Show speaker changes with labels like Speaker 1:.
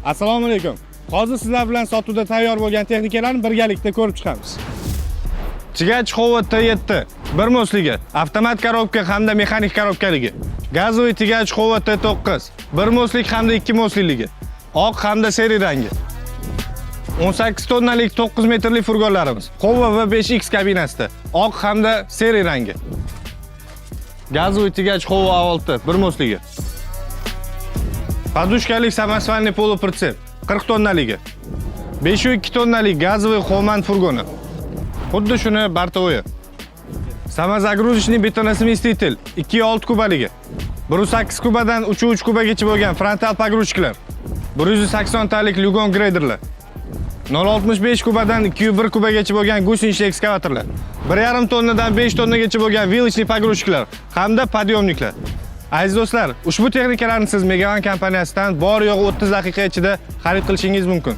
Speaker 1: Assalomu alaykum. Hozir sizlar bilan sotuvda tayyor bo'lgan texnikalarni birgalikda ko'rib chiqamiz. Тягач Howo T7 bir мост ligi, avtomat korobka hamda mexanik korobkaligi. Газовый тягач Howo T9 bir мост lik hamda ikki мост liligi. Oq hamda серый rangi. 18 tonnalik 9 metrli furgonlarimiz. Howo V5X kabinasida, oq hamda серый rangi. Газовый тягач Howo A6 bir мост ligi. Подушка lik самосвальный полуприцеп 40 tonnaligi. 5,2 tonnalik газовый Homan furgoni. Xuddi shuni бортовой. Самозагрузочный бетоносмеситель 2,6 kubaligi. 1,8 kubadan 3,3 kubagacha bo'lgan frontal погрузчик lar. 180 talik Lyugon greyderlar. 0,65 kubadan 2,1 kubagacha bo'lgan гусеничный ekskavatorlar. 1,5 tonnadan 5 tonnagacha bo'lgan вилочный погрузчик lar hamda подъемник lar. Aziz do'stlar, ushbu texnikalarni siz Megavan kompaniyasidan bor yo'g'i 30 daqiqa ichida xarid qilishingiz mumkin.